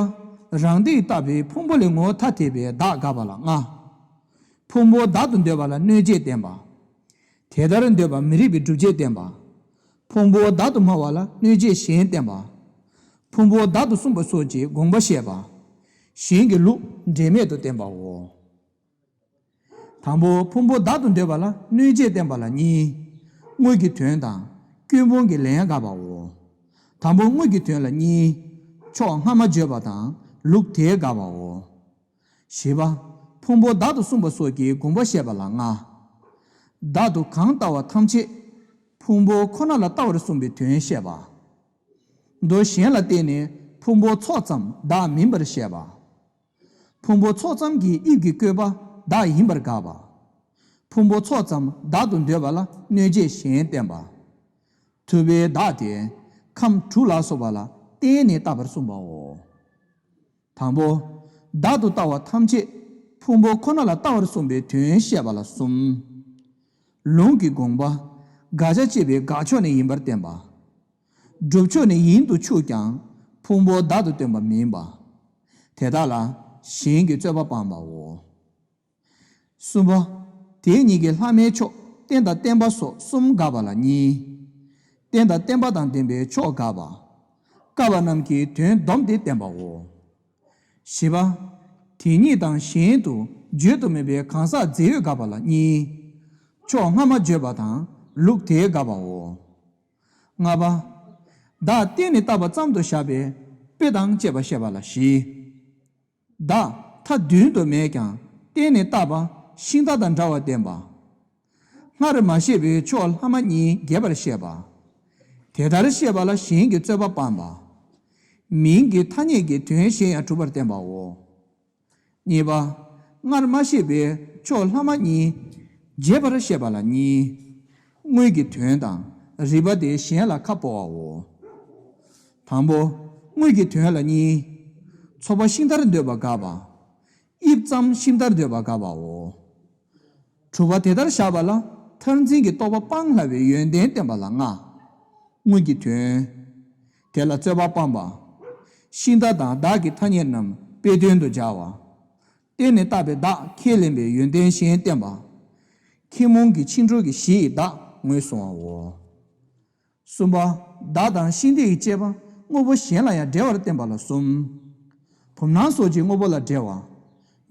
རང་སྡེས་བཏགས་པའི་ཕུང་པོ་ལས་ངོ་བོ་ཐ་དད་པའི་བདག་དགག་པ་ལ་ལྔ། ཕུང་པོ་བདག་ཏུ་འདོད་པ་ལ་གནོད་བྱེད་བསྟན་པ། དེ་ལྟར་འདོད་པ་མི་རིགས་པའི་སྒྲུབ་བྱེད་བསྟན་པ། ཕུང་པོ་བདག་ཏུ་སྨྲ་བ་ལ་གནོད་བྱེད་གཞན་བསྟན་པ། ཕུང་པོ་བདག་ཏུ་གསུངས་པ་སོགས་ཀྱི་དགོངས་པ་བཤད་པ། གཞན་གྱི་ལུགས་འབྲེལ་མེད་དུ་བསྟན་པའོ། དང་པོ། ཕུང་པོ་བདག་ཏུ་འདོད་པ་ལ་གནོད་བྱེད་བསྟན་པ་ལ་གཉིས། དངོས་ཀྱི་དོན་དང་ཀུན་སྤོང་གི་ལན་དགག་པའོ། དང་པོ། དངོས་ཀྱི་དོན་ལ་གཉིས། ཕྱོགས་སྔ་མ་བརྗོད་པ་དང་ལུགས་དེས་དགག་པའོ། བཞི་པ། ཕུང་པོ་བདག་ཏུ་གསུངས་པ་སོགས་ཀྱི་དགོངས་པ་བཤད་པ་ལ་ལྔ། བདག་ཏུ་གང་ལྟ་བ་ཐམས་ཅད་ཕུང་པོ་ཁོ་ན་ལ་ལྟ་བར་གསུངས་པའི་དོན་བཤད་པ། མདོ་གཞན་ལ་བརྟེན་ནས་ཕུང་པོ་ཚོགས་ཙམ་བདག་མིན་པར་བཤད་པ། ཕུང་པོ་ཚོགས་ཙམ་གྱི་དབྱིབས་ཀྱི་བཀོད་པ་བདག་ཡིན་པར་དགག་པ། ཕུང་པོ་ཚོགས་ཙམ་བདག་ཏུ་འདོད་པ་ལ་གནོད་བྱེད་གཞན་བསྟན་པ། ཐུབ་པའི་བདག་དེ་ཁམས་དྲུག་ལ་སོགས་པ་ལ་བརྟེན་ནས་བཏགས་པར་གསུངས་པའོ། དང་པོ། བདག་ཏུ་ལྟ་བ་ཐམས་ཅད་ཕུང་པོ་ཁོ་ན་ལ་ལྟ་བར་གསུངས་པའི་དོན་བཤད་པ་ལ་གསུམ། ལུང་གི་དགོངས་པ། དགག་བྱ་བཅད་པའི་དགག་ཕྱོགས་ནས་ཡིན་པར་བསྟན་པ། སྒྲུབ་ཕྱོགས་ནས་ཡིན་དུ་ཆུག་ཀྱང་ཕུང་པོ་བདག་ཏུ་སྟོན་པ་མིན་པ། དེ་དག་ལ་གཞན་གྱི་རྩོད་པ་སྤངས་པའོ། གསུམ་པ། དེ་ཉིད་ཀྱི་ལྷག་མའི་ཕྱོགས་རྟེན་དང་བརྟེན་པ་སོགས་གསུམ་དགག་པ་ལ་གཉིས། རྟེན་དང་བརྟེན་པ་དང་ལྡན་པའི་ཕྱོགས་དགག་པ། བཀབ་པ་རྣམས་ཀྱི་དོན་བསྡོམས་ཏེ་བསྟན་པའོ། བཞི་པ། དེ་ཉིད་དང་གཞན་དུ་བརྗོད་དུ་མེད་པའི་གང་ཟག་རྫས་ཡོད་དགག་པ་ལ་གཉིས། ཕྱོགས་སྔ་མ་བརྗོད་པ་དང་ལུགས་དེས་དགག་པའོ། ལྔ་པ། བདག་བརྟེན་ནས་བཏགས་པ་ཙམ་དུ་བཞག་པའི་དཔེ་དང་བཅས་པ་བཤད་པ་ལ་བཞི། བདག་མཐའ་དུས་དུ་མེད་ཀྱང་བརྟེན་ནས་བཏགས་པ་ཤིང་རྟ་དང་འདྲ་བར་བསྟན་པ། སྔར་མ་བཤད་པའི་ཕྱོགས་ལྷག་མ་གཉིས་རྒྱས་པར་བཤད་པ། དེ་ལྟར་བཤད་པ་ལ་གཞན་གྱི་རྩོད་པ་སྤངས་པ། མིང་གི་ཐ་སྙད་ཀྱི་དོན་གཞན་ཡང་གྲུབ་པར་བསྟན་པའོ། གཉིས་པ། སྔར་མ་བཤད་པའི་ཕྱོགས་ལྷག་མ་གཉིས་རྒྱས་པར་བཤད་པ་ལ་གཉིས། དངོས་ཀྱི་དོན་དང་རིགས་པ་དེ་གཞན་ལ་ཁ་སྤོ་བའོ། དང་པོ། དངོས་ཀྱི་དོན་ལ་གཉིས། ཚོགས་པ་ཤིང་རྟར་འདོད་པ་དགག་པ། དབྱིབས་ཙམ་ཤིང་རྟར་འདོད་པ་དགག་པའོ། དྲུག་པ། དེ་ལྟར་བཞག་པ་ལ་མཐར་འཛིན་གྱི་རྟོག་པ་སྤང་སླ་བའི་ཡོན་ཏན་བསྟན་པ་ལ་ལྔ། དངོས་ཀྱི་དོན། དེ་ལ་རྩོད་པ་སྤངས་པ། ཤིང་རྟ་དང་བདག་གི་ཐ་སྙད་རྣམས་དཔེ་དོན་དུ་སྦྱར་བ། བརྟེན་ནས་བཏགས་པའི་བདག་ཁས་ལེན་པའི་ཡོན་ཏན་གཞན་བསྟན་པ། ཁྱད་མོང་གི་ཆིངས་འགྲོལ་གྱི་གཞི་ཡི་བདག་ངོས་བཟུང་བའོ། གསུམ་པ། བདག་དང་ཤིང་རྟའི་དཔྱད་པ་དངོས་པོ་གཞན་ལ་ཡང་འབྲེལ་བར་བསྟན་པ་ལ་གསུམ། བུམ་སྣང་སོགས་ཀྱི་དངོས་པོ་ལ་འབྲེལ་བ།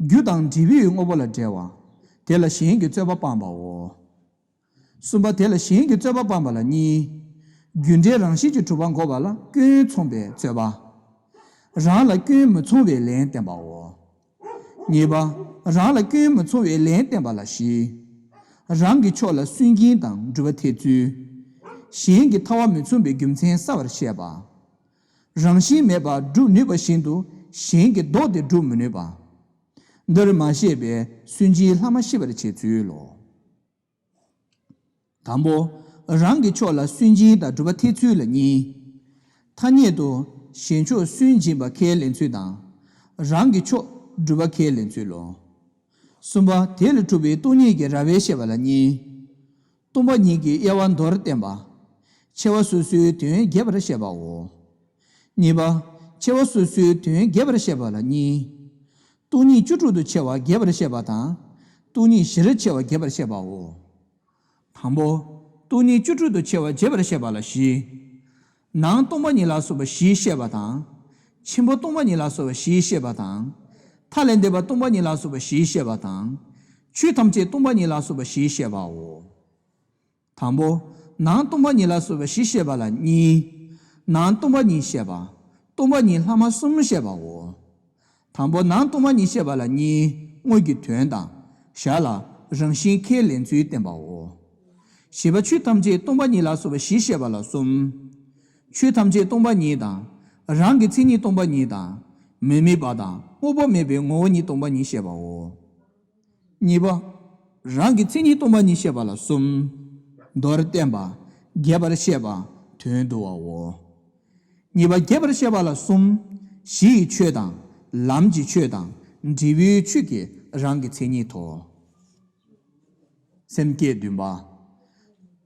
རྒྱུ་དང་འབྲས་བུའི་དངོས་པོ་ལ་འབྲེལ་བ། དེ་ལ་གཞན་གྱི་རྩོད་པ་སྤངས་པའོ། གསུམ་པ། དེ་ལ་གཞན་གྱི་རྩོད་པ་སྤངས་པ་ལ་གཉིས། རྒྱུ་འབྲས་རང་བཞིན་གྱིས་གྲུབ་པ་འགོག་པ་ལ་སྐྱོན་མཚུངས་པའི་རྩོད་པ། རང་ལ་སྐྱོན་མི་མཚུངས་པའི་ལན་བསྟན་པའོ། གཉིས་པ། རང་ལ་སྐྱོན་མི་མཚུངས་པའི་ལན་བསྟན་པ་ལ་བཞི། རང་གི་ཕྱོགས་ལ་སུན་འབྱིན་དང་སྒྲུབ་པ་འཐད་ཚུལ། གཞན་གྱི་ཐར་བ་མི་མཚུངས་པའི་རྒྱུ་མཚན་གསལ་བར་བཤད་པ། རང་བཞིན་མེད་པར་སྒྲུབ་ནུས་པ་བཞིན་དུ་གཞན་གྱིས་ལྡོག་སྟེ་སྒྲུབ་མི་ནུས་པ། འདིར་མ་བཤད་པའི་སུན་འབྱིན་ལྷག་མ་ཞི་བར་བྱེད་ཚུལ་ལོ། དང་པོ། རང་གི་ཕྱོགས་ལ་སུན་འབྱིན་དང་སྒྲུབ་པ་འཐད་ཚུལ་ལ་གཉིས། ཐ་སྙད་དུ་གཞན་ཕྱོགས་སུན་འབྱིན་པ་ཁས་ལེན་ཚུལ་དང་། རང་གི་ཕྱོགས་སྒྲུབ་པ་ཁས་ལེན་ཚུལ་ལོ། གསུམ་པ། དེ་ལས་གྲུབ་པའི་སྟོང་ཉིད་ཀྱི་ར་བས་བཤད་པ་ལ་གཉིས། སྟོང་པ་ཉིད་ཀྱི་དབྱེ་བ་མདོར་བསྟན་པ། ཕྱེ་བ་སོ་སོའི་དོན་རྒྱས་པར་བཤད་པའོ། གཉིས་པ། ཕྱེ་བ་སོ་སོའི་དོན་རྒྱས་པར་བཤད་པ་ལ་གཉིས། སྟོང་ཉིད་བཅུ་དྲུག་ཏུ་ཕྱེ་བ་རྒྱས་པར་བཤད་པ་དང་། སྟོང་ཉིད་བཞིར་ཕྱེ་བ་རྒྱས་པར་བཤད་པའོ། དང་པོ། སྟོང་ཉིད་བཅུ་དྲུག་ཏུ་ཕྱེ་བ་རྒྱས་པར་བཤད་པ་ལ་བཞི། ནང་སྟོང་པ་ཉིད་ལ་སོགས་པ་བཞི་བཤད་པ་དང་། ཆེན་པོ་སྟོང་པ་ཉིད་ལ་སོགས་པ་བཞི་བཤད་པ་དང་། མཐའ་ལས་འདས་པ་སྟོང་པ་ཉིད་ལ་སོགས་པ་བཞི་བཤད་པ་དང་། ཆོས་ཐམས་ཅད་སྟོང་པ་ཉིད་ལ་སོགས་པ་བཞི་བཤད་པའོ། དང་པོ། ནང་སྟོང་པ་ཉིད་ལ་སོགས་པ་བཞི་བཤད་པ་ལ་གཉིས། ནང་སྟོང་པ་ཉིད་བཤད་པ། སྟོང་པ་ཉིད་ལྷག་མ་གསུམ་བཤད་པའོ། དང་པོ། ནང་སྟོང་པ་ཉིད་བཤད་པ་ལ་གཉིས། དངོས་ཀྱི་དོན་དང་། ཞར་ལ་རང་བཞིན་ཁས་ལེན་ཚུལ་བསྟན་པའོ། བཞི་པ། ཆོས་ཐམས་ཅད་སྟོང་པ་ཉིད་ལ་སོགས་པ་བཞི་བཤད་པ་ལ་གསུམ། ཆོས་ཐམས་ཅད་སྟོང་པ་ཉིད་དང་། རང་གི་མཚན་ཉིད་སྟོང་པ་ཉིད་དང་། མི་དམིགས་པ་དང་དངོས་པོ་མེད་པའི་ངོ་བོ་ཉིད་སྟོང་པ་ཉིད་བཤད་པའོ། གཉིས་པ། རང་གི་མཚན་ཉིད་སྟོང་པ་ཉིད་བཤད་པ་ལ་གསུམ། མདོར་བསྟན་པ། རྒྱས་པར་བཤད་པ། དོན་བསྡུ་བའོ། གཉིས་པ། རྒྱས་པར་བཤད་པ་ལ་གསུམ། གཞི་ཡི་ཆོས་དང་། ལམ་གྱི་ཆོས་དང་། འབྲས་བུའི་ཆོས་ཀྱིས་རང་གི་མཚན་ཉིད་དོ། སེམས་བསྐྱེད་བདུན་པ།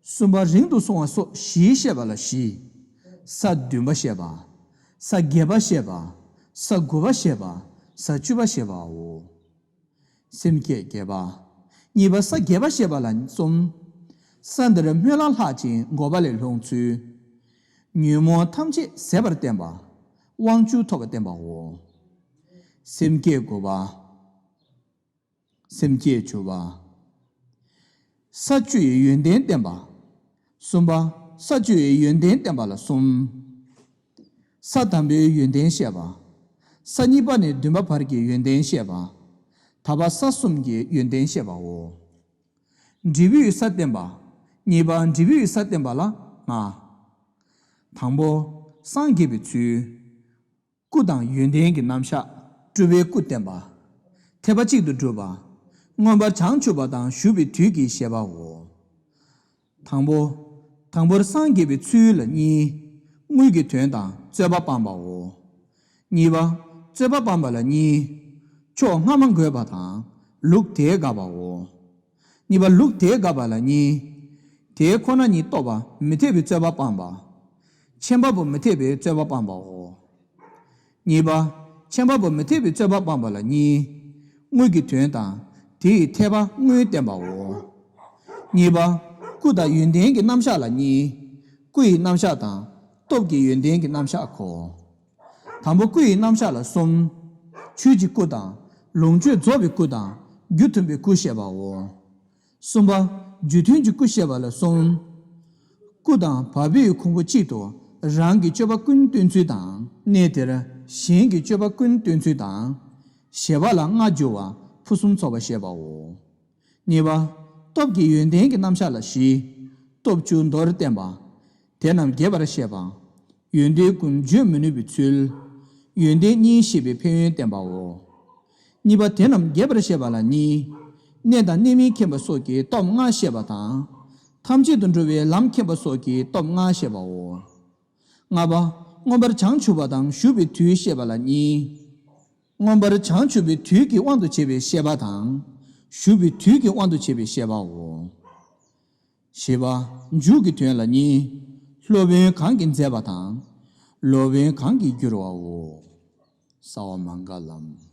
གསུམ་པ། རིང་དུ་སོང་བ་སོགས་བཞི་བཤད་པ་ལ་བཞི། ས་བདུན་པ་བཤད་པ། ས་བརྒྱད་པ་བཤད་པ། ས་དགུ་པ་བཤད་པ། ས་བཅུ་པ་བཤད་པའོ། སེམས་བསྐྱེད་བརྒྱད་པ། གཉིས་པ། ས་བརྒྱད་པ་བཤད་པ་ལ་གསུམ། ས་འདིར་སྨོན་ལམ་ལྷག་ཅིང་འགོག་པ་ལས་སློང་ཚུལ། ཉོན་མོངས་ཐམས་ཅད་ཟད་པར་བསྟན་པ། དབང་ཕྱུག་ཐོབ་པར་བསྟན་པའོ། སེམས་བསྐྱེད་དགུ་པ། སེམས་བསྐྱེད་བཅུ་པ། ས་བཅུ་ཡི་ཡོན་ཏན་བསྟན་པ། གསུམ་པ། ས་བཅུ་ཡི་ཡོན་ཏན་བསྟན་པ་ལ་གསུམ། ས་དང་པོའི་ཡོན་ཏན་བཤད་པ། ས་གཉིས་པ་ནས་བདུན་པ་བར་གྱི་ཡོན་ཏན་བཤད་པ། ད་བར་ས་གསུམ་གྱི་ཡོན་ཏན་བཤད་པའོ། འབྲས་བུའི་ས་བསྟན་པ། གཉིས་པ། འབྲས་བུའི་ས་བསྟན་པ་ལ་ལྔ། དང་པོ། སངས་རྒྱས་པའི་ཚུལ། སྐུ་དང་ཡོན་ཏན་གྱི་རྣམ་གཞག། སྤྲུལ་པའི་སྐུ་བསྟན་པ། ཐེག་པ་གཅིག་ཏུ་སྒྲུབ་པ། མངོན་པར་བྱང་ཆུབ་པ་དང་བཞུགས་པའི་དུས་ཀྱི་བཤད་པའོ། དང་པོ། དང་པོར་སངས་རྒྱས་པའི་ཚུལ་ལ་གཉིས། དངོས་ཀྱི་དོན་དང་རྩོད་པ་སྤངས་པའོ། གཉིས་པ། རྩོད་པ་སྤངས་པ་ལ་གཉིས། ཕྱོགས་སྔ་མ་འགོད་པ་དང་། ལུགས་དེས་དགག་པའོ། གཉིས་པ། ལུགས་དེས་དགག་པ་ལ་གཉིས། དེ་ཁོ་ན་ཉིད་རྟོགས་པ་མི་འཐད་པའི་རྩོད་པ་སྤངས་པ། ཁྱད་པར་པོ་མི་འཐད་པའི་རྩོད་པ་སྤངས་པའོ། གཉིས་པ། ཁྱད་པར་པོ་མི་འཐད་པའི་རྩོད་པ་སྤངས་པ་ལ་གཉིས། དངོས་ཀྱི་དོན་དང་། དེ་ཡི་འཐད་པ་དངོས་བསྟན་པའོ། གཉིས་པ། སྐུ་དང་ཡོན་ཏན་གྱི་རྣམ་གཞག་ལ་གཉིས། སྐུ་ཡི་རྣམ་གཞག་དང་། སྟོབས་ཀྱི་ཡོན་ཏན་གྱི་རྣམ་གཞག་གོ། དང་པོ། སྐུ་ཡི་རྣམ་གཞག་ལ་གསུམ། ཆོས་ཀྱི་སྐུ་དང་། ལོངས་སྤྱོད་རྫོགས་པའི་སྐུ་དང་། རྒྱུ་མཐུན་པའི་སྐུ་བཤད་པའོ། གསུམ་པ། རྒྱུ་མཐུན་གྱི་སྐུ་བཤད་པ་ལ་གསུམ། སྐུ་དང་བ་སྤུའི་ཁུང་བུ་གཅིག་ཏུ་རང་གི་སྤྱོད་པ་ཀུན་སྟོན་ཚུལ་དང་། གནས་དེར་གཞན་གྱི་སྤྱོད་པ་ཀུན་སྟོན་ཚུལ་དང་། བཞེད་པ་ལ་ལྔ་སྦྱོར་བ་ཕུན་སུམ་ཚོགས་པ་བཤད་པའོ། གཉིས་པ། སྟོབས་ཀྱི་ཡོན་ཏན་གྱི་རྣམ་གཞག་ལ་བཞི། སྟོབས་བཅུ་མདོར་བསྟན་པ། དེ་རྣམས་རྒྱས་པར་བཤད་པ། ཡོན་ཏན་ཀུན་བརྗོད་མི་ནུས་པའི་ཚུལ། ཡོན་ཏན་གཉིས་བཤད་པའི་ཕན་ཡོན་བསྟན་པའོ། གཉིས་པ། དེ་རྣམས་རྒྱས་པར་བཤད་པ་ལ་གཉིས། གནས་དང་གནས་མིན་མཁྱེན་པ་སོགས་ཀྱི་སྟོབས་ལྔ་བཤད་པ་དང་། ཐམས་ཅད་དུ་འགྲོ་བའི་ལམ་མཁྱེན་པ་སོགས་ཀྱི་སྟོབས་ལྔ་བཤད་པའོ། ལྔ་པ། མངོན་པར་བྱང་ཆུབ་པ་དང་བཞུགས་པའི་དུས་བཤད་པ་ལ་གཉིས། མངོན་པར་བྱང་ཆུབ་པའི་དུས་ཀྱི་དབང་དུ་བྱས་པའི་བཤད་པ་དང་། བཞུགས་པའི་དུས་ཀྱི་དབང་དུ་བྱས་པའི་བཤད་པའོ། བཞི་པ། མཇུག་གི་དོན་ལ་གཉིས། སློབ་དཔོན་གང་གིས་མཛད་པ་དང་། སློབ་དཔོན་གང་གིས་བསྒྱུར་བའོ། སརྦ་མངྒ་ལཾ།